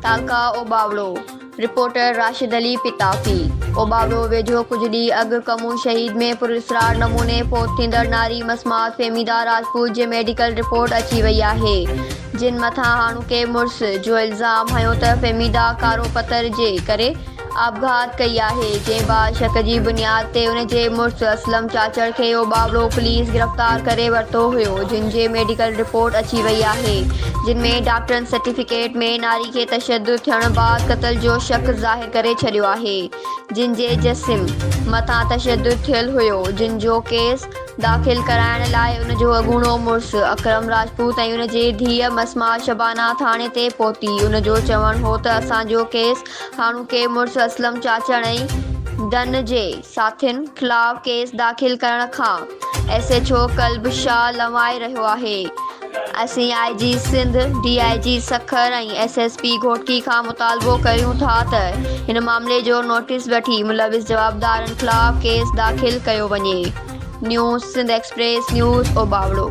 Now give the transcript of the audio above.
تعلقه Ubauro, reporter Rashid Ali Pitafi, Ubauro ويجهو ڪجهه ڏينهن اڳ ڪمون شهيد ۾ پراسرار نموني فوت ٿيندڙ ناري مسمات فهميده راجپوت جي ميڊيڪل رپورٽ اچي وئي آهي جن مٿان هاڻوڪي مڙس جو الزام هنيو ته فهميده ڪارو پتر جي ڪري آپگهات ڪئي آهي، جنهن بعد شڪ جي بنياد تي ان جي مڙس اسلم چاچڙ کي اوٻاوڙو پوليس گرفتار ڪري ورتو هيو، جن جي ميڊيڪل رپورٽ اچي وئي آهي، جن ۾ ڊاڪٽرن سرٽيفڪيٽ ۾ ناري کي تشدد ٿيڻ بعد قتل جو شڪ ظاهر ڪري ڇڏيو آهي، جن جي جسم مٿان تشدد ٿيل هيو، جن جو ڪيس داخل ڪرائڻ لاء ان جو اڳوڻو مڙس اڪرم راجپوت ۽ ان جي ڌيء مسما شبانه ٿاڻي تي پهتي، ان جو چوڻ هو ته اسان جو ڪيس هاڻوڪي مڙس اسلم چاچڙ ۽ ڊن جي ساٿين خلاف ڪيس داخل ڪرڻ کان ايس ايڇ او قلب شاهه لنوائي رهيو آهي. اسين I G Sindh, D I G Sukkur ۽ S S P Ghotki کان مطالبو ڪريون ٿا ته هن معاملي جو نوٽيس وٺي ملوث جوابدارن خلاف ڪيس داخل ڪيو وڃي. News Sindh express news Ubauro.